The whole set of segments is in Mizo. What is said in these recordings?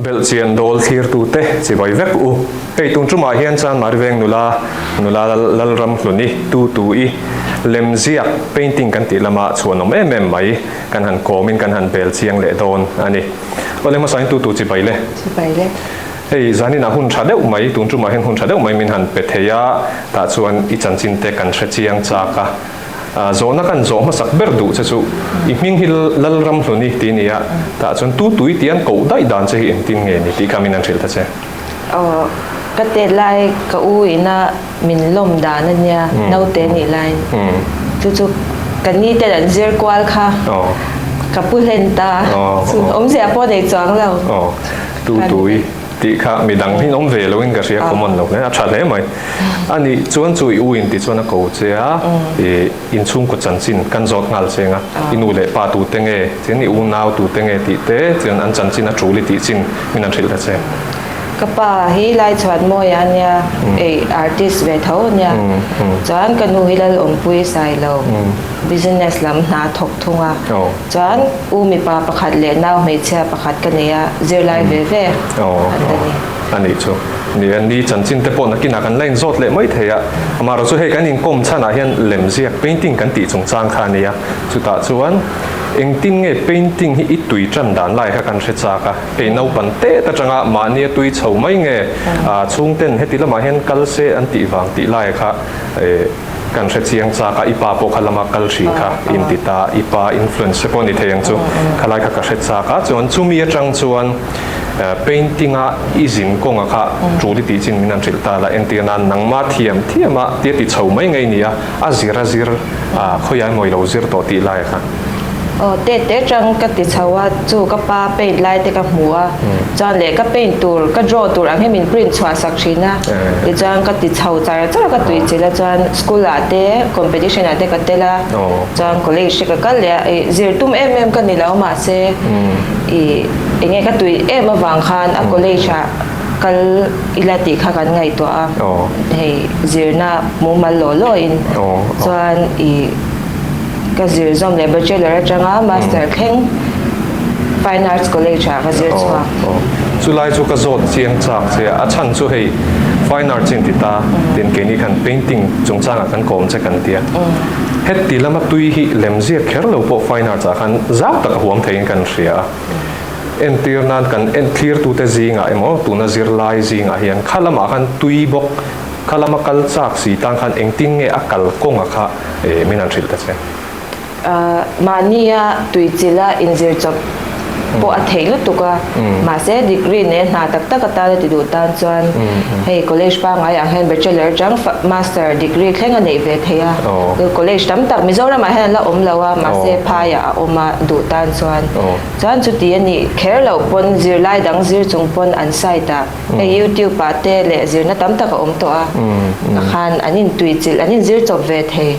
Belhchian dawl thlirtute chibai vek u. Hei tun tumah hian Chanmari veng nula, nula Lalramhluni, tu tu i lemziak, painting kan tih lama chhuanawm em em mai kan han kawmin kan han bel chiang leh dawn a ni. Awle hmasain tu tu chibai le. Chibai le. Hei zaninah hun tha deuh mai, tun tumah hian hun tha deuh mai min han pe thei a, tah chuan i chanchin te kan hre chiang chak a. Zawhna kan zawh hmasak ber duh che chu i hming hi Lalramhluni tih a ni a, tah chuan tu tui tih an koh daih dan che hi engtin nge ni tih kha min han hrilh ta che. Aw, ka tet lai ka u ina min lawm dan a nia, naute nih laiin. Chu chu ka ni ten an zir kual kha ka pu hlen ta, chu awmzia pawh nei chuang lo. Aw, tu tui. Tih kha midang hi awm ve loin ka hria common lo hle a tha hle mai. A nih chuan chu i u in ti chuan a ko che a, i inchhungkaw chanchin kan zawt nghal cheng a, i nu leh pa tute nge, chuan i unau tute nge tih te chuan an chanchin a tul i tih chin min han hrilh ta che. Ka pa hi Laichhuanmawia a nia, ei artist ve tho a nia, chuan ka nu hi Lalawmpui Sailo, business lam hna thawk thung a. Chuan u mipa pakhat leh nau hmeichhia pakhat ka nei a, zirlai ve ve an la ni. A nih chu. Ni a, ni chanchin te pawh nakinah kan la inzawt leh mai thei a. Amaherawh chu hei kan inkawm chhanah hian lemziak, painting, kan tih chungchang kha a ni a. Chutah chuan engtin nge painting hi i tui tan dan lai kha kan hre chak a. Hei naupang tet atanga mahnia tui chho mai nge chhungten heti lamah hian kal se an tih vang tih lai kha Kan hre chiang chak a, i pa pawh kha lama kal hrin kha in ti ta, i pa influence te pawh ni thei ang chu, khalai kha ka hre chak a, chuan chumi atang chuan painting a i zin kawnga kha tul i tih chin min han hrilh ta la, entir nan nangma thiam thiam a tia ti chho mai ngei nia, a zir a zir khawiah emaw i lo zir tawh tih lai kha. Aw te te tang ka ti chho a, chu ka pa paint lai te ka hmu a, chuan leh ka paint tur ka draw tur ang hi min print chhuah sak thin a, tichuan ka ti chho char char a ka tui chilh a, chuan school ah te competition ah te ka tel a, chuan college te ka kal leh a, ih zir tum em em ka ni lo mahse ih eng nge ka tui em avang khan a college ah kal ila tih kha kan ngaihtuah a, hei zirna mumal law law in chuan ih. Ka zir zawm leh Bachelor atanga Master thleng Fine Arts College ah ka zir chhuak. Chulai chu ka zawt chiang chak che a, a chhan chu hei Fine Arts in ti ta, tin keini khan painting chungchangah kan kawm che kan tia. Heti lama tui hi lemziak kher lo pawh Fine Arts ah khan zau tak a huam theiin kan hria a. Entir nan kan enthlirtute zingah emaw tuna zirlai zingah hian kha lamah khan tui bawk Kha lama kal chak si tan khan engtin nge a kal kawnga kha min han hrilh ta che? Mahnia tuichilha inzir chawp pawh a theih lutuk a, mahse degree nei a hna tak tak atan a ti duh tan chuan hei college pangngai ang hian bachelor atang master degree thleng a neih ve thei a, college tam tak Mizoramah hian a la awm lo a, mahse phaiah a awm a duh tan chuan. Chuan chuti a nih kher loh pawn zirlai dang zir chung pawn an site ah Hei YouTube ah te leh zirna tam tak a awm tawh a, ka khan an intui chilh, an inzir chawp ve thei.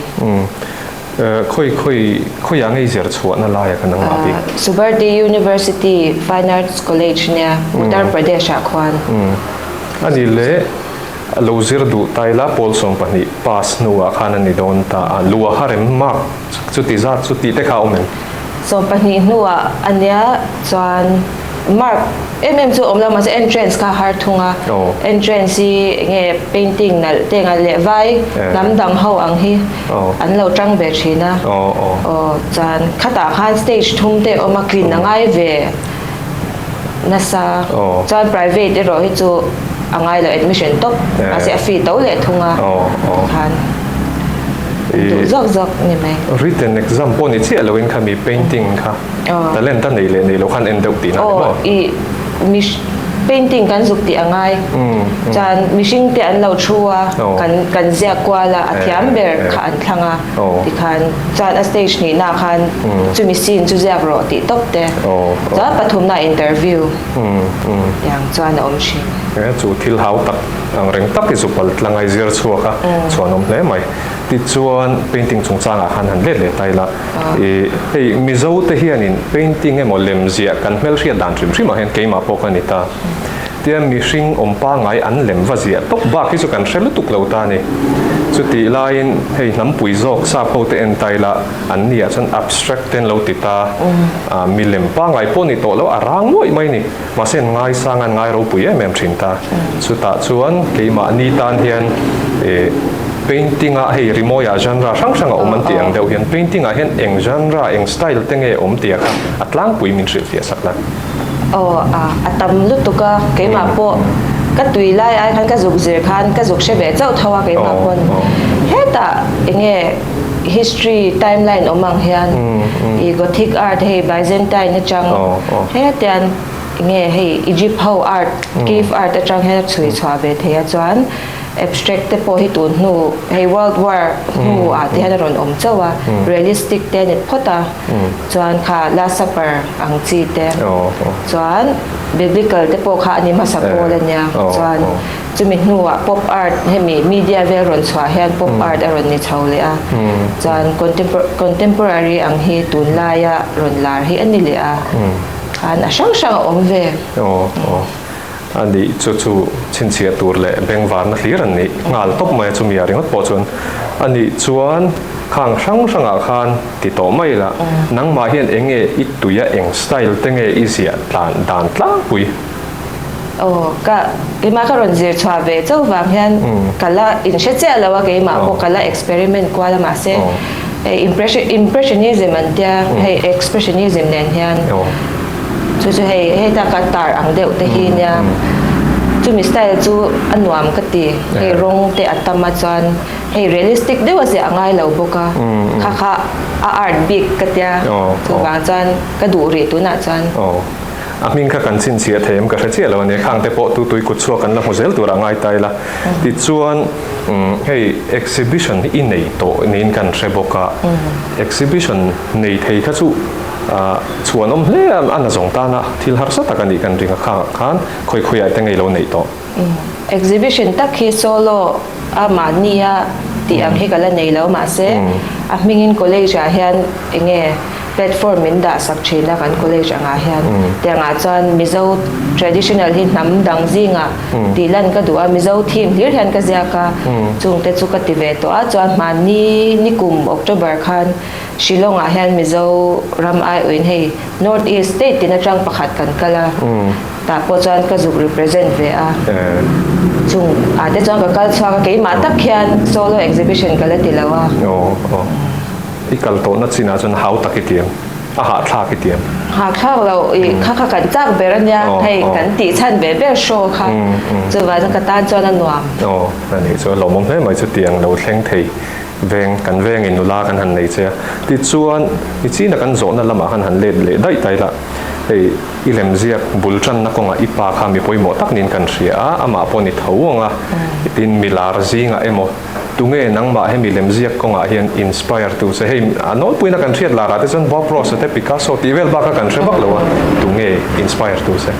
Khawi khawi khawiah ngei zir chhuahna laia kan ang mah bik? Subarti University Fine Arts College nia Uttar Pradesh ah khuan. A ni le, lo zir duh ta ila pawl 12 pass hnuah khan a ni dawn ta a, lua harem mark chuti zat chu tih te kha a awm em? 12 hnuah a nia chuan mark em em chu awm lo mahse entrance kha har thung a entrance hi enge painting nalh te ngalh leh vai hnam dang ho ang hi an lo tang ve thin a aw chuan khatah khan stage thum te awm a tlin a ngai ve nasa chuan private erawh hi chu a ngai lo admission tawp mahse a fee to leh thung a khan duh zawk zawk ni mai. Written exam pawh ni chiah loin kha mi painting kha Talent a nei leh nei lo khan en deuh tihna ni maw? Aw, i mish painting kan zuk tih a ngai. Chuan mihring te an lo thu a, kan kan ziak kual a, a thiam ber kha an thlang a. Tikhan chuan a stage hnihna khan chumi scene chu ziak rawh tih tawp te. Chuan pathumna interview tiang chuan a awm thin. Chu thil hau tak ang reng tak i zu pal tlang a i zir chhuak a, chhuan awm hle mai. Tichuan painting chungchangah khan han let leh ta ila. I hei Mizo te hianin painting emaw lemziah kan hmelhriat dan hrim hrimah hian keimah pawh ka ni ta. Hetia mihring awm pangngai an lem va ziah tawp bak hi chu kan hre lutuk lo ta a ni. Chutih laiin hei hnampui zawk sap ho te en ta ila an niah chuan abstract te an lo ti ta a, milem pangngai pawh ni tawh lo a rang nuaih mai a ni. Mahse an ngaisang a, an ngai ropui em em thin ta. Chutah chuan keimahni tan hian ih painting ah hei rimawi ah genre hrang hrang a awm an tih ang deuh hian painting ah hian eng genre eng style te nge awm tih a kha a tlangpui min hrilhfiah sak la. Aw a a tam lutuk a keimah pawh ka tui lai ai khan ka zuk zir khan ka zuk hre ve chauh tho a keimah pawn hetah eng nge history timeline awm ang hian ih Gothic art hei Byzantine atang hetian eng nge hei Egypt ho art cave art atang hian a chhui chhuah ve thei a chuan abstract te pawh hi tun hnu hei World War hnu ah te hian a rawn awm chauh a realistic te a ni phawt a. Chuan kha Last Supper ang chi te chuan Biblical te pawh kha a ni hmasa pawl a nia. Chuan chumi hnuah Pop Art hemi media vel rawn chhuah hian Pop Art a rawn ni chho leh a. Chuan Contemporary ang hi tunlaia rawn lar hi a ni leh a. Khan a hrang hrang a awm ve. A nih chu chu chhinchhiah tur leh bengvarna hlir an nih nghal tawp mai a, chumi ah ringawt pawh chuan a nih chuan khang hrang hrangah khan ti tawh mai la, nangmah hian eng nge i tui a, eng style te nge i ziah tlan dan tlangpui? Aw, ka keimah ka rawn zir chhuah ve chauh vang hian ka la inhre chiah lo a, keimah pawh ka la experiment kual a, mahse hei impressionism an tia, hei expressionism nen hian. Chu chu hei heta ka tar ang deuh te hi nia chumi style chu a nuam ka ti hei rawng te a tam a chuan hei realistic deuh a ziah a ngai lo bawk a kha kha a art bik ka tia chuvang chuan ka duh rih tunah chuan. Aw a hming kha kan chhinchhiah thei em ka hre chiah lo a nia khang te pawh tu tui kut chhuak kan la hmu zel tur a ngai ta ila tichuan hei exhibition hi i nei tawh niin kan hre bawk a exhibition nei thei kha chu Chhuan awm hle a, a nazawng tana thil harsa tak a nih kan ring a, khangah khan khawi khawiah te ngei lo neih tawh. Exhibition tak hi solo a mahnia tih ang hi ka la nei lo mahse a hmingin college ah hian enge platform min dah sak thin a kan college angah hian tiangah chuan Mizo traditional hi hnam dang zingah tih lan ka duh a Mizo theme hlir hian ka ziak a chungte chu ka ti ve tawh a chuan hmanni nikum October khan Shillong ah hian Mizo ram aiawhin hei North East state tin atang pakhat kan kal a, tah pawh chuan ka zuk represent ve a, chung ah te chuan ka kal chhuak a, keimah tak hian solo exhibition ka la ti lo a. Aw aw, i kal tawhna chinah chuan hau tak i ti em? A hahthlak i ti em? Hahthlak lo, i kha kha kan chak ber a nia, hei kan tih chhan ve ber show kha, chuvang chuan ka tan chuan a nuam. Aw, a nih chu a lawmawm hle mai chutiang lo thleng thei. Veng, kan vengin nula kan han nei che a, tichuan i china kan zawhna lamah khan han let leh daih ta ila, hei i lemziak bul tanna kawngah i pa kha mi pawimawh tak niin kan hria a, amah pawh ni tho ang a, tin mi lar zingah emaw tunge nangmah hemi lemziak kawngah hian inspire tu che, hei a nawlpuina kan hriat larah te chuan Bob Ross te Picasso tih vel bak kha kan hre vak lo a, tunge inspire tu che?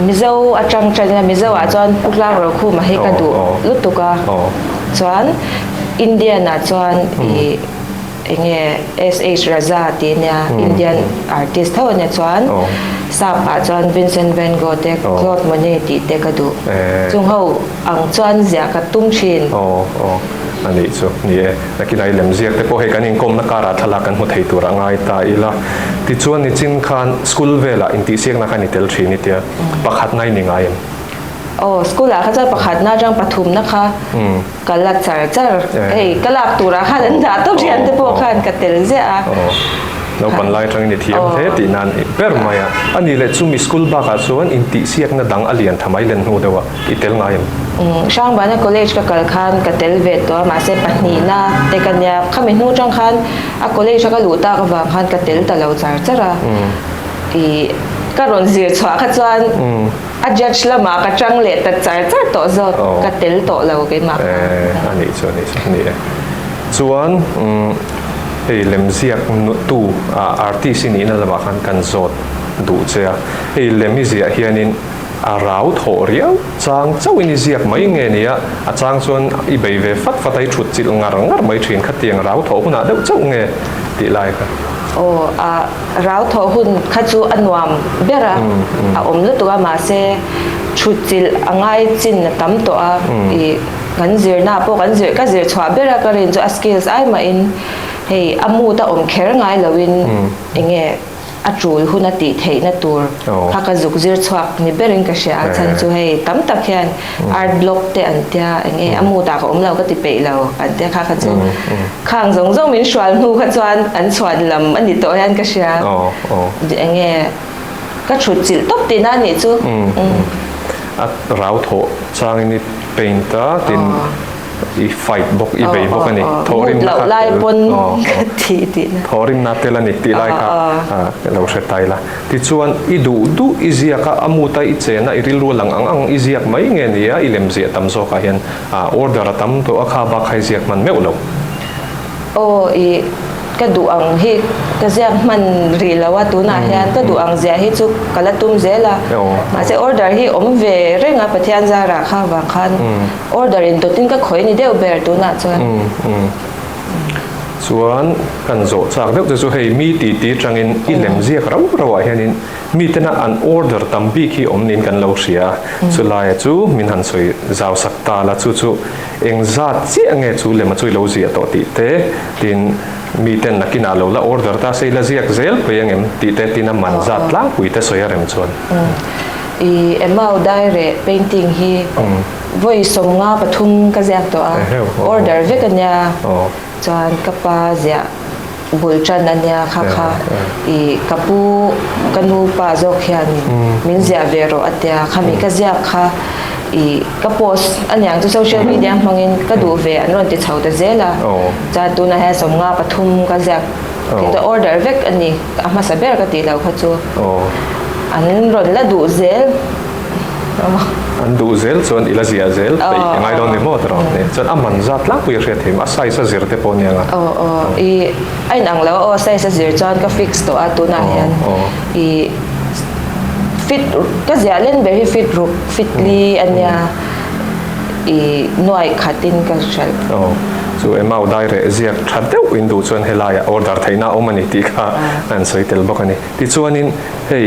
Mizo atang tan ila Mizo ah chuan Pu Tlang Rokhuma hi ka duh lutuk a chuan Indian ah chuan ih enge SH Raza tih ania Indian artist tho ania chuan sap ah chuan Vincent Van Gogh te Claude Monet tih te ka duh chung ho ang chuan ziah ka tum thin. A nih chu, ni e. Nakinah i lemziak te pawh hei kan inkawmna karah thlalak kan hmu thei tur a ngai ta ila. Tichuan nichin khan school velah intihsiakna khan i tel thin i tia, pakhatna i ni ngai em? Aw, school ah kha chuan pakhatna atang pathumna kha ka la char char. Hei ka lak turah khan an dah tawp thian te pawh khan ka tel ziah a. Aw, naupan lai atangin i thiam hle tih nan ber mai a. A nih leh chumi school bakah chuan intihsiakna dang a lian tha mai len hnu deuh a. I tel ngai em? Hrangbana College ka kal khan ka tel ve tawh a, mahse pahnihna te ka nia. Khami hnu atang khan a college a ka luh tak avang khan ka tel ta lo char char a. Ih, ka rawn zir chhuah kha chuan a judge lamah ka tang leh ta char char tawh zawk, ka tel tawh lo keimah kha. A nih chu, a nih chu, a ni e. Chuan hei lemziak tu artist i nihna lamah khan kan zawt duh che a, hei lem i ziah hianin A rau thawh riau chang chauhin i ziak mai nge ni a, a chang chuan i bei ve fat fat a, i thut chilh ngar ngar mai thin khatiang rau thawh hunah deuh chauh nge tih lai kha. Aw a rau thawh hun kha chu a nuam ber a, a awm lutuk a mahse thut chilh a ngai chin a tam tawh a, ih kan zirna pawh kan zir ka zir chhuah ber a ka rin chu a skills ai mahin hei a mood a awm kher ngai loin eng nge a tul hun a tih theihna tur kha ka zuk zir chhuak ni berin ka hria a chhan chu hei tam tak hian art block te an tia eng nge a mood ah ka awm lo ka ti peih lo an tia kha kha chu khang zawng zawng min hrual hnu kha chuan an chhuan lam a ni tawh hian ka hria eng nge ka thut chilh tawp tihna a nih chu. A rau thawh changin i paint a tin I fight bawk, i bei bawk a ni. Thawhrimna kha tel. Thawhrimna tel a ni tih lai kha lo hre ta ila. Tichuan, i duh duh i ziak a, a mut a i chen a, i rilru a lang ang ang i ziak mai nge ni a, i lem ziah tam zawkah hian order a tam tawh a, kha bak kha i ziak hman meuh lo. Aw, i ka duh ang hi ka ziak hman rih lo a, tunah hian ka duh ang ziah hi chu ka la tum zel a, mahse order hi awm ve reng a Pathian zarah kha vang khan order in dawtin ka khawih ni deuh ber tunah chuan. Chuan kan zawh chak deuh te chu hei mi ti ti tangin i lem ziak rau rau ah hianin mi tena an order tam bik hi awm niin kan lo hria a, chulaia chu min han sawi zau sak ta la chu chu Eng zat chiah nge chu lema chu i lo ziah tawh tih te, tin miten nakinah lo la order ta se i la ziak zel pui angem tih te, tin a man zat tlangpui te sawi a rem chuan. I Emau Daire painting hi vawi 53 ka ziak tawh a, order vek a nia, chuan ka pa ziah bul tan a nia kha kha i ka pu ka nu pa zawk hianin min ziah ve rawh a tia khami ka ziak kha i ka post a niang chu social media hmangin ka duh ve an rawn ti chho ta zel a chuan tunah hian 53 ka ziak ka order vek a ni a hmasa ber ka tih loh kha chu an rawn la duh zel. An duh zel chuan i la ziah zel peih i ngai dawn ni maw tiraw? Chuan a man zat tlangpui a hriat thei a size a zir te pawh ania nga. Aw aw i a inang lo a aw size a zir chuan ka fix tawh a tunah hian i fit ka ziah len ber hi fit ruk fit li ania i nuai khatin ka hralh. Aw chu Emau dai reh ziak tha deuh in duh chuan helaiah order theihna a awm a ni tih kha an sawi tel bawk a ni. Tichuanin hei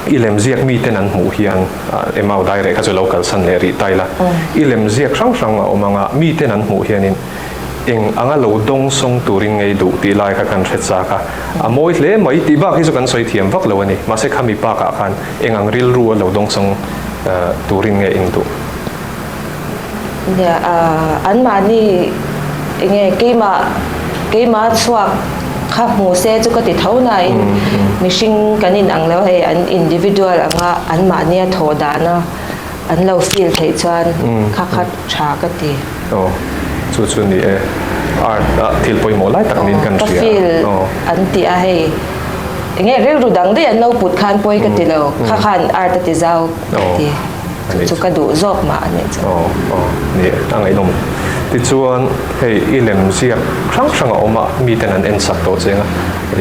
I lemziak miten an hmuh hian Emau daireh kha chu lo kalsan leh rih ta ila. I lemziak hrang hrang a awm anga miten an hmuh hianin eng anga lo dawng sawng turin ngei duh tih lai kha kan hre chak a. A mawi hle mai tih bak hi chu kan sawi thiam vak lo a ni. Mahse khami bakah khan eng ang rilru a lo dawng sawng turin nge in duh? Nia, anmahni enge keimah keimah chhuak kha hmu se chu ka ti tho nain mihring kan in ang lo hei an individual anga anmahnia thawh dahna an lo feel theih chuan kha kha tha ka ti. Aw, chu chu ni e. Art ah thil pawimawh lai tak niin kan hria. Ka feel an ti a hei enge rilru dang daih an lo put khan pawi ka ti lo kha khan art a ti zau ka ti. Chu chu ka duh zawk mah a nih chu. Aw aw ni a ngaihnawm. Tichuan hei i lem ziak hrang hrang a awm a, miten an en sak tawh cheng a,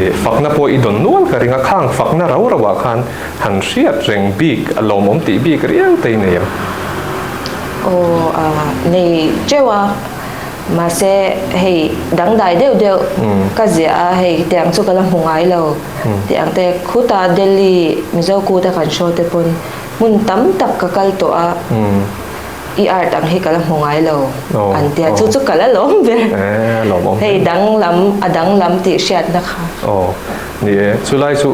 ih fakna pawh i dawn nual ka ring a, khang fakna rau rau ah khan han hriat reng bik a lawmawm tih bik riau te i nei em? Aw a nei teuh a, mahse hei dangdai deuh deuh ka ziah a, hei tiang chu ka la hmu ngai lo tih ang te, khutah Delhi Mizo kut a kan show te pawn Hmun tam tak ka kal tawh a, i art ang hi ka la hmu ngai lo an tia, chu chu ka la lawm ber. Hei danglam a danglam tih hriatna kha. Aw, ni e, chulai chu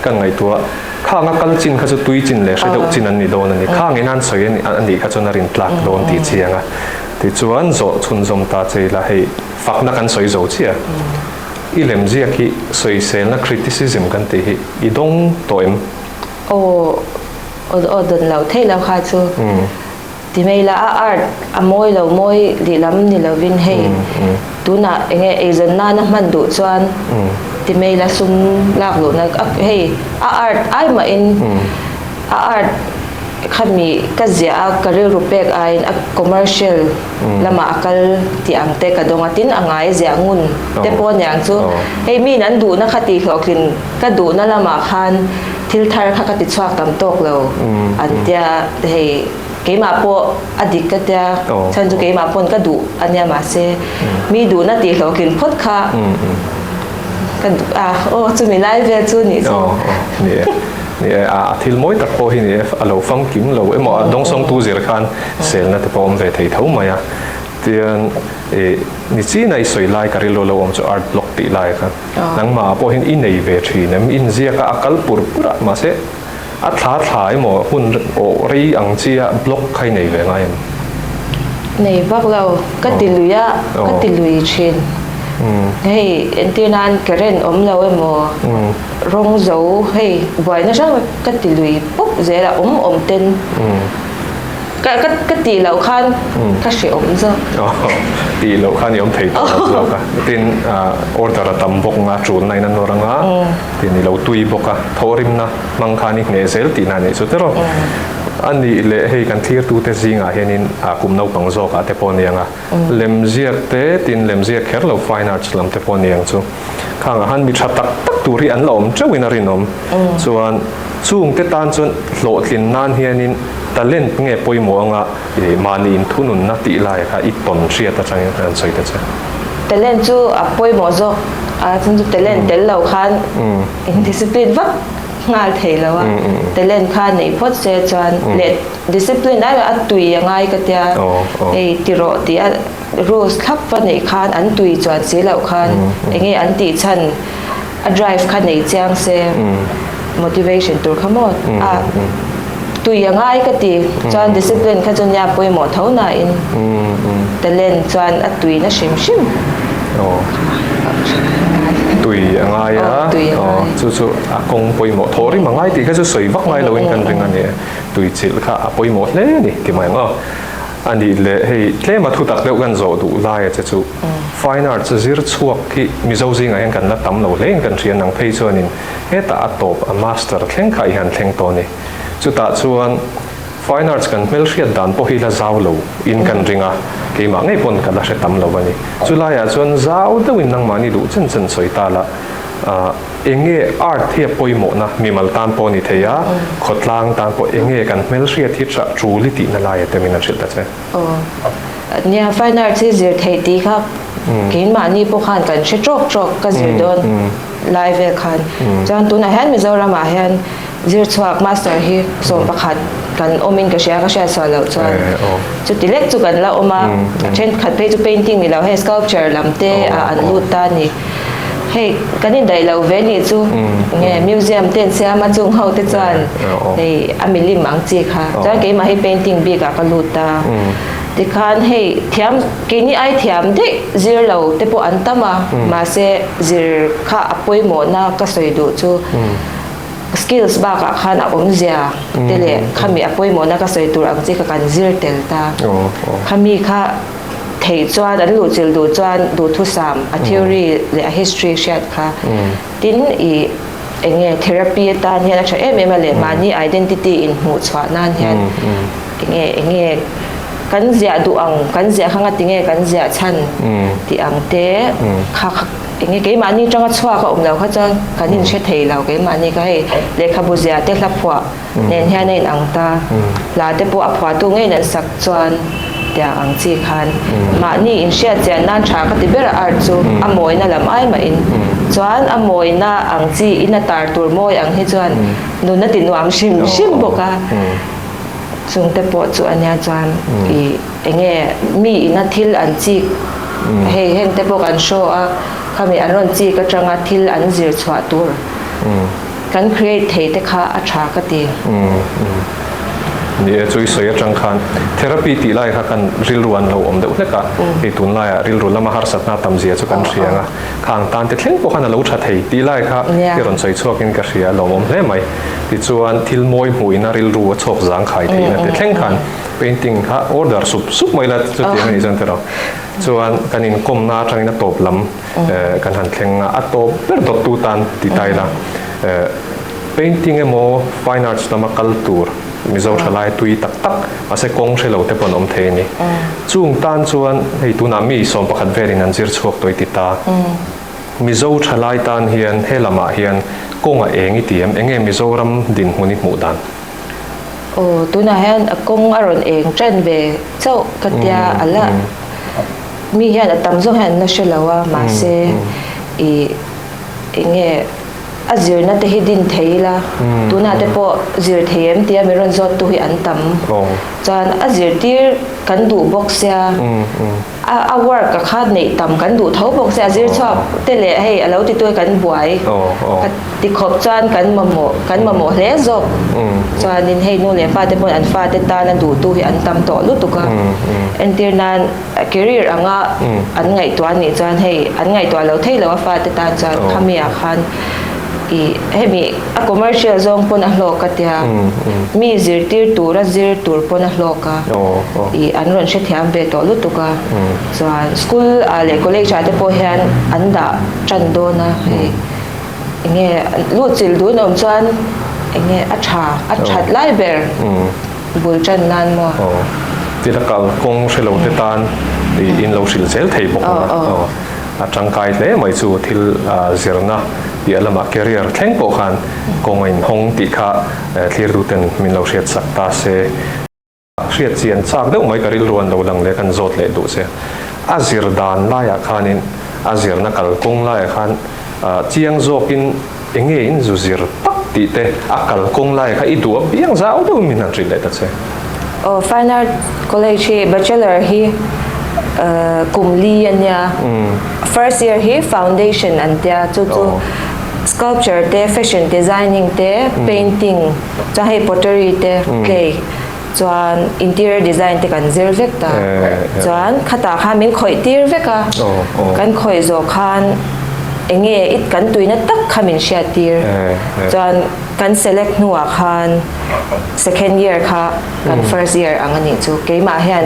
ka ngaihtuah, khang a kal chin kha chu tui chin leh hre deuh chin an ni dawn a ni, khang in an sawi a nih kha chuan a rin tlak dawn tih chiang a. Tichuan zawh chhunzawm ta che ila hei fakna kan sawi zo chiah. I lemziak hi sawiselna criticism kan tih hi i dawng tawh em? Aw aw dawn lo theih lo kha chu ti mai la a art a mawi lo mawi lehlam ni lovin hei tunah eng nge eizawn nana hman duh chuan ti mai la sum lak luhna hei a art ai mahin a art khami ka ziah a ka rilru pek aiin a commercial lamah a kal tih ang te ka dawng a tin a ngai ziah ngun te pawh aniang chu hei miin an duhna kha tih hlawhtlin Ka duhna lamah khan thil thar kha ka ti chhuak tam tawk lo an tia hei keimah pawh a dik ka tia chhan chu keimah pawn ka duh a nia mahse mi duhna tih hlawhtlin phawt kha Ka duh a, aw chumi lai vel chu nih chu. Aw, aw, ni e. Ni e, a thil mawi tak pawh hi ni e, a lo famkim lo emaw a dawngsawngtu zir khan selna te pawh a awm ve thei tho mai a. Tian i nichina i sawi lai ka rilru lo awm chu art block tih lai kha nangmah pawh hian i nei ve thin em? Inziak a a kal pur pur a, mahse a thla thla emaw hun awh rei ang chia block kha i nei ve ngai em? Nei vak lo, ka ti lui a, ka ti lui thin. Hei entir nan current awm lo emaw rawng zo hei buaina hrang ka ti lui pawp zel a, awm awm ten. Ka ka ka tih loh khan ka hrehawm zawk. Tih loh khan i awm thei tawh lo zawk a. Tin order a tam bawk anga ṭulna in a nawr anga tin i lo tui bawk a, thawhrimna hmang khan i hneh zel tihna a nih chu tiraw. A nih leh hei kan thlirtute zingah hianin kum naupang zawkah te pawh a ni ang a, lemziak te tin lemziak kher lo fine arts lam te pawh a ni ang chu. Khangah khan mi tha tak tak tur hi an la awm teuhin a rinawm. Chuan chungte tan chuan hlawhtlin nan hianin talent nge pawimawh anga mahni inthununna tih lai kha i tawn hriat atangin an sawi ta che. Talent chu a pawimawh zawk a, chuan chu talent tel lo khan indiscipline vak nghal thei lo a, talent kha neih phawt se chuan leh discipline ai a tui a ngai ka tia, hei ti rawh tih a. Rules thlap va neih khan an tui chuan si loh khan enge an tih chhan a drive kha nei chiang se motivation tur kha maw a tui a ngai ka ti chuan discipline kha chu nia pawimawh tho na in talent chuan a tui na hrim hrim tui a ngai a chu chu a kawng pawimawh thaw rim a ngai tih kha chu sawi vak ngai lo in kan ring a ni tui chilh kha a pawimawh hle a ni ti mai ang aw. A nih leh hei tlema thutak deuh kan zawh duh laia che chu Fine Arts zir chhuak hi Mizo zingah hian kan la tam lo hle in kan hria nang phei chuanin hetah a tawp a master thleng kha i han thleng tawh a ni. Chutah chuan Fine Arts kan hmelhriat dan pawh hi la zau lo in kan ring a, keimah ngei pawn ka la hre tam lo a ni. Chulaiah chuan zau deuhin nangmahni duh chen chen sawi ta la, Enge art hi a pawimawhna mimal tan pawh a ni thei a, khawtlang tan pawh enge kan hmelhriat hi tah tul i tihna laia te min han hrilh ta che. Aw. Nia, fine arts hi zir theih tih kha keimahni pawh khan kan hre tawk tawk ka zir dawn lai vel khan. Chuan tunah hian Mizoramah hian zir chhuak master hi 11 kan awmin ka hria, ka hriat sual loh chuan. Chuti lek chu kan la awm a, a thenkhat phei chu painting ni lo hei sculpture lam te ah an lut ta a ni. Hei kan indaih lo ve nih chu nge museum te an siam a chung ho te chuan hei a milim ang chi kha chuan keimah hi painting bik ah ka lut a tikhan hei thiam keini ai thiam daih zir lo te pawh an tam a mahse zir kha a pawimawhna ka sawi duh chu skills bakah khan a awmzia te leh khami a pawimawhna ka sawi tur ang chi kha kan zir tel ta khami kha Theih chuan an luhchilh duh chuan duhthusam a theory leh a history hriat kha tin i eng nge therapy atan hian a tha em em a leh mahni identity in hmuh chhuah nan hian eng nge eng nge kan ziah duh ang kan ziah kha ngati nge kan ziah chhan tih ang te kha kha eng nge keimahni tanga chhuak a awm lo kha chuan kan inhre thei lo keimahni kha hei lehkhabu ziah te hla phuah nen hian a inang ta. Hla te pawh a phuahtu ngeiin an sak chuan tiang ang chi khan mahni inhriat chian nan tha ka ti ber a art chu a mawina lam ai mahin chuan a mawina ang chi in a tar tur mawi ang hi chuan nun a ti nuam hrim hrim bawk a chung te pawh chu a nia chuan i enge mi ina thil an chik hei heng te pawh kan show a khami an rawn chik atanga thil an zir chhuah tur. Kan create thei te kha a tha ka ti. Ni e, chu i sawi atang khan therapy tih lai kha kan rilru an lo awm deuh hlek a, hei tunlaiah rilru lama harsatna tam zia chu kan hria ang a, khang tan te thleng pawh khan a lo tha thei tih lai kha i rawn sawi chhuakin ka hria, a lawmawm hle mai. Tichuan thil mawi hmuhina rilru a chhawk zangkhai theihna te thleng khan painting kha order sup sup mai la chutiang a nih chuan tiraw. Chuan kan inkawmna atangin a tawp lam. Kan han thleng a, a tawp ber dawttu tan ti ta ila painting emaw fine arts lama kal tur Mizo thalai tui tak tak mahse kawng hre lo te pawh an awm thei a ni. Chung tan chuan hei tunah mi 11 velin an zir chhuak tawh i ti ta. Mizo thalai tan hian he lamah hian kawng a eng i ti em? Enge Mizoram dinhmun i hmuh dan? Aw, tunah hian a kawng a rawn eng tan ve chauh ka tia a la. Mi hian a tam zawk hian an la hre lo a, mahse i Enge a zirna te hi din thei ila, tunah te pawh zir thei em tia min rawn zawt tu hi an tam. Chuan a zirtir kan duh bawk sia, a a work a kha neih tam kan duh tho bawk sia, a zir chhuak te leh hei a lo ti tu hi kan buai ka ti khawp chuan kan mamawh kan mamawh hle zawk. Chuanin hei nu leh pa te pawn an fate tan a duh tu hi an tam tawh lutuk a, entir nan Career anga an ngaihtuah anih chuan hei an ngaihtuah lo thei lo a fate tan chuan khami ah khan ih hemi a commercial zawng pawn a hlawk a tia mi zirtir tura zir tur pawn a hlawk a ih an rawn hrethiam ve tawh lutuk a chuan school ah leh college ah te pawh hian an dah tan dawn a hei enge luhchilh dun awm chuan enge a tha a that lai ber. Bul tan nan maw? Aw. Tila kal kawng hre lo te tan in lo hrilh zel thei bawk ang a. Aw. A tangkai hle mai chu thil zirna piah lamah career thleng pawh khan kawng a inhawng tih kha thlirtu ten min lo hriat sak ta se. Hriat chian chak deuh mai ka rilru an lo lang leh kan zawt leh duh che. A zir dan laiah khanin a zirna kalkawng laiah khan chiang zawkin Enge in zu zir tak tih te a kal kawng lai kha i duh a piang zau deuh in min han hrilh leh ta che. Aw Fine Art College hi Bachelor hi kum li a nia. First year hi foundation an tia chu chu sculpture te, fashion designing te, painting chuan hei pottery te, clay Chuan interior design te kan zir vek ta. Chuan khatah khan min khawih tir vek a. Kan khawih zawh khan enge i kan tuina tak kha min hriat tir. Chuan kan select hnuah khan second year kha kan first year ang a nih chu. Keimah hian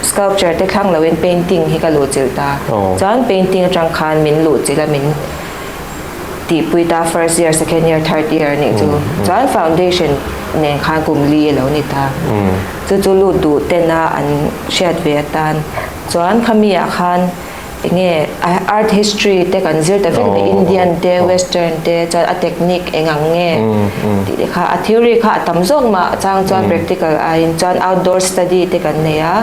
sculpture te thlang loin painting hi ka luhchilh ta. Chuan painting atang khan min luhchilh a min tihpui ta first year, second year, third year nih chu chuan foundation nen khan kum li a lo ni ta. Chu chu lut duh tena an hriat ve atan chuan khami ah khan enge art history te kan zir ta vek ni Indian te western te chuan a technique eng ang nge tih te kha a theory kha a tam zawk mah chang chuan practical aiin chuan outdoor study te kan nei a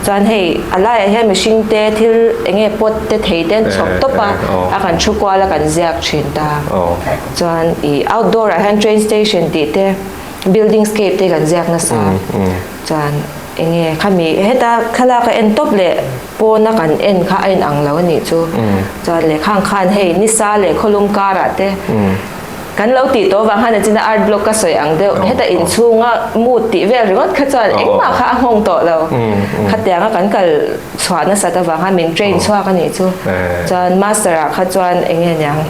chuan hei a laiah hian mihring te thil enge pot te thei te an chhawp tawp a, a kan thu kual a kan ziak thin ta. Chuan ih outdoor ah hian train station tih te building scape te kan ziak nasa. Chuan enge khami heta thlalak a en tawp leh pawn a kan en kha a inang lo a nih chu. Chuan leh khang khan hei nisa leh khawlum karah te Kan lo tih tawh vang khan achin a art block ka sawi ang deuh. Heta inchhunga mood tih vel ringawt kha chuan engmah kha a nghawng tawh lo. Khatianga kan kal chhuah nasat avang khan min train chhuak a nih chu. Chuan master ah kha chuan eng nge niang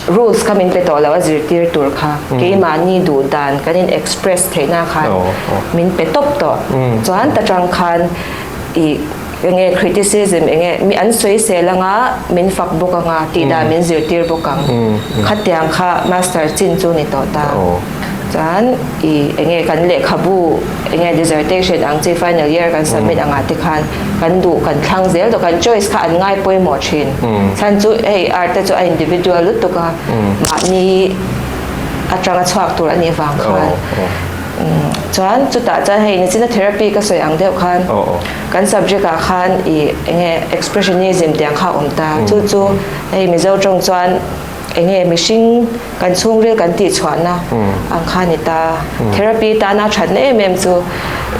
rules kha min pe tawh lo a zirtir tur kha. Keimahni duh dan kan in express theihna khan min pe tawp tawh. Chuan ta tang khan ih Enge criticism enge mi an sawisel anga min fak bawk anga tih dan min zirtir bawk ang. Khatiang kha master chin chu ni tawh ta. Chuan i enge kan lehkhabu enge dissertation ang chi final year kan submit angah te khan kan duh kan thlang zel tawh kan choice kha an ngai pawimawh thin. Chhan chu hei art te chu a individual lutuk a mahni atanga chhuak tur a nih vang khan. Chuan chutah chuan hei nichina therapy ka sawi ang deuh khan kan subject ah khan ih enge expressionism tih ang kha a awm ta. Chu chu hei Mizo tawng chuan enge mihring kan chhungril kan tih chhuahna ang kha a ni ta. Therapy tana thatna em em chu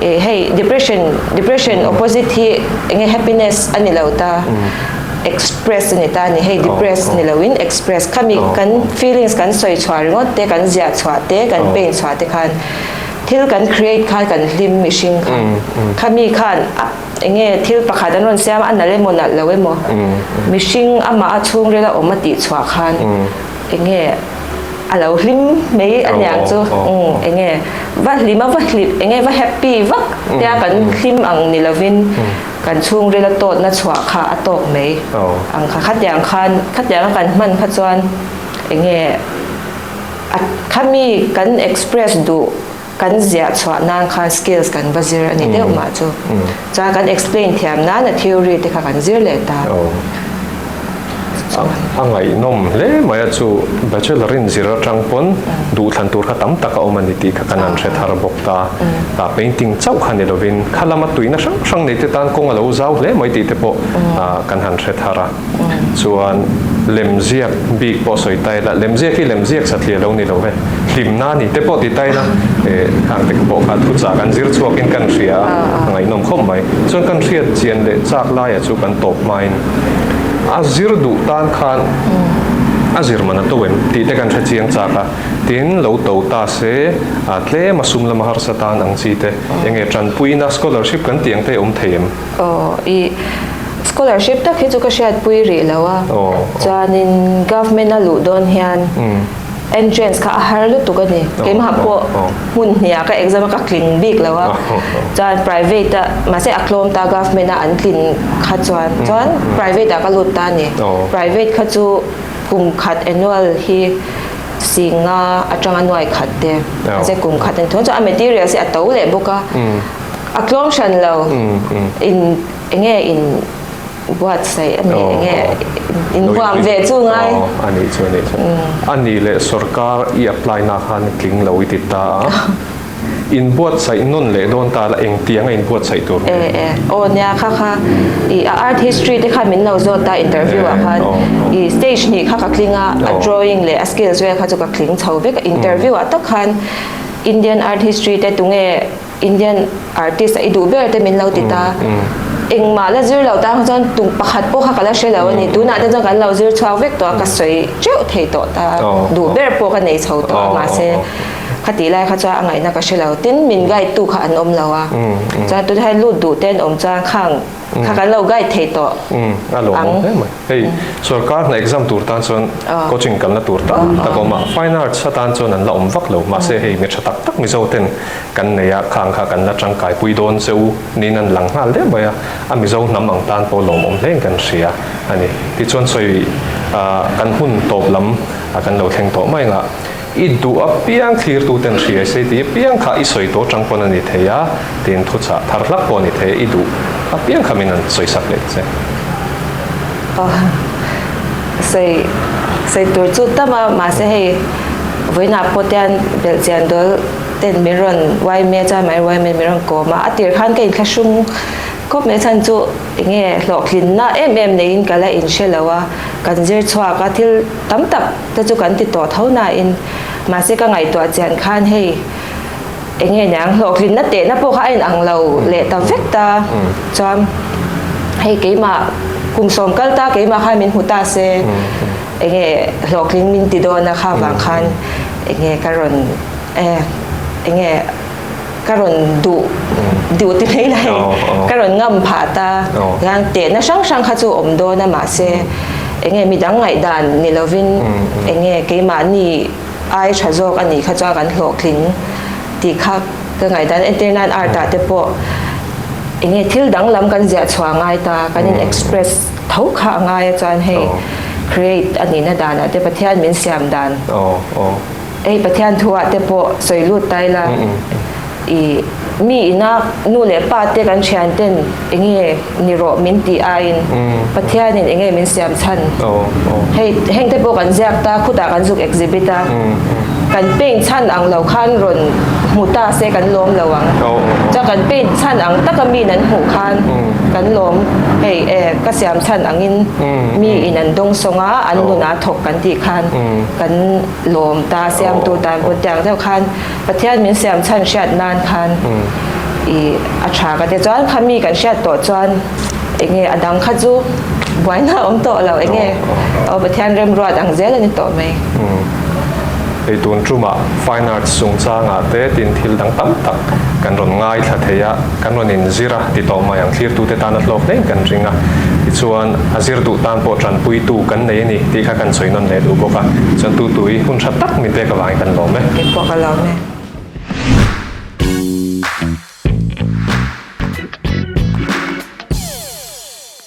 ih hei depression depression opposite hi enge happiness a ni lo ta. Express a ni ta a ni. Hei depress ni loin express khami kan feelings kan sawi chhuah ringawt te kan ziah chhuah te kan paint chhuah te khan thil kan create khan kan hlim mihring kha khami khan eng nge thil pakhat an rawn siam a nalh emaw nalh lo emaw mihring amah a chhungril a awm a tih chhuah khan eng nge a lo hlim mai a niang chu eng nge va hlim a va hlim eng nge va happy vak tia kan hlim ang ni lovin kan chhungril a tawtna chhuah kha a tawk mai ang kha khatiang khan khatiang a kan hman kha chuan eng nge A khami kan express duh kan ziah chhuah nan khan skills kan va zir a ni deuh mah chu. Chuan kan explain thiam nan a theory te kha kan zir leh ta. A ngaihnawm hle mai a chu Bachelor in zir atang pawn duhthlan tur kha tam tak a awm a ni tih kha kan han hre thar bawk ta. Tah painting chauh kha ni lovin kha lama tuihna hrang hrang nei te tan kawng a lo zau hle mai tih te pawh kan han hre thar a. Chuan lemziak bik pawh sawi ta ila, lemziak hi lemziak satliah lo ni lo ve, hlimna a ni te pawh ti ta ila, khang te pawh kha thuchah kan zir chhuakin kan hria a, a ngaihnawm khawp mai. Chuan kan hriat chian leh chak laiah chu kan tawp hmain a zir duh tan khan a zir man a to em tih te kan hre chiang chak a, tin lo to ta se tlem a sum lama harsa tan ang chi te enge tanpuina scholarship kan tih ang te awm thei em? Aw i scholarship tak hi chu ka hriatpui rih lo a, chuanin government a luh dawn hian entrance kha a har lutuk a ni. Keimah pawh hmun hniah ka exam a ka tling bik lo a, chuan private a mahse a tlawm ta government a an tlin kha chuan chuan private ah ka lut ta a ni. Private kha chu kum khat annual hi singa atanga nuai khat te mahse kum khat a ni thung chuan a materials hi a to leh bawk a. A tlawm hran lo. In enge in buatsaih a ni enge in huam ve chu ngai. A nih chu a nih chu. A nih leh sorkar i apply na khan tling lo i ti ta a. In buatsaih nawn leh dawn ta la engtiang a in buatsaih tur nge? E e aw nia kha kha i a art history te khan min lo zawt ta interview ah khan i stage hnih kha ka tling a a drawing leh a skills vel kha chu ka tling chho vek a interview ah tak khan Indian art history te tunge Indian artist a i duh ber te min lo ti ta. Engmah la zir lo tan kha chuan tum pakhat pawh kha ka la hre lo a ni. Tunah te chuan kan lo zir chhuak vek tawh a, ka sawi teuh thei tawh ta. Duh ber pawh ka nei chho tawh a, mahse khatih lai kha chuan a ngaihna ka hre lo. Tin, min guide tu kha an awm lo a. Chuan tunah hian lut duh te an awm chuan khang kha kan lo guide thei tawh ang. Hei sorkar hna exam tur tan chuan coaching kalna tur tam tak a awm a, fine arts atan chuan an la awm vak lo. Mahse hei mi tha tak tak Mizo ten kan nei a, khang kha kan la tangkai pui dawn che u niin an lang nghal deuh mai a, a Mizo hnam ang tan pawh lawmawm hlein kan hria a ni. Tichuan sawi kan hun tawp lam kan lo thleng tawh mai ang a, i duh apiang thlirtuten hria se tih apiang kha i sawi tawh atang pawn a ni thei a, tiin thuchah thar hlak pawh a ni thei a, i duh apiang kha min an sawisak leh che. Sawi sawi tur chu tam a, mahse hei vawiinah pawh te hian belhchian dawl ten min rawn uaime chuan mahni uaime min rawn kawm a, a tir khan ka inthlahrung khawp mai chhan chu enge hlawhtlinna em em neiin ka la inhre lo a, kan zir chhuak a thil tam tak te chu kan ti tawh tho nain mahse ka ngaihtuah chian khan hei Enge niang hlawhtlinna tehna pawh kha a inang lo leh ta vek ta chuan hei keimah kum sawm kal ta keimah khan min hmu ta se enge hlawhtling min ti dawn a kha vang khan enge ka rawn e enge ka rawn duh duh ti mai lai ka rawn ngam phah ta hian tehna hrang hrang kha chu awm dawn a mahse enge midang ngaihdan ni lovin enge keimahni ai tha zawk a nih kha chuan kan hlawhtling tih kha ka ngaihdan entir nan art ah te pawh enge thil danglam kan ziah chhuah ngai ta kan in express tho kha a ngai a chuan hei create a nihna danah te Pathian min siam dan hei Pathian thu ah te pawh sawi lut ta ila I mi ina nu leh pa te kan thian ten enge ni rawh min tih aiin Pathianin enge min siam chhan. Hei heng te pawh kan ziak ta khutah kan zuk exhibit a kan paint chhan ang lo khan rawn hmu ta se kan lawm lo ang. Chuan kan paint chhan ang taka miin an hmuh khan kan lawm hei e ka siam chhan angin mi in an dawngsawng a an nunah thawk kan tih khan kan lawm ta siamtu tan pawh tiang deuh khan Pathian min siam chhan hriat nan khan i a tha ka ti chuan kha mi kan hriat tawh chuan enge a dang kha chu buaina a awm tawh lo enge aw Pathian remruat ang zel a ni tawh mai. Hei tun tumah Fine Arts chungchangah te tin thil dang tam tak kan rawn ngaithla thei a, kan rawn inzir a ti tawh mai ang thlirtute tana hlawk hlein kan ring a, tichuan a zir duh tan pawh tanpuitu kan nei a ni tih kha kan sawi nawn leh duh bawk a, chuan tutui hun tha tak min pek avangin kan lawm e. Keipawh ka lawm e.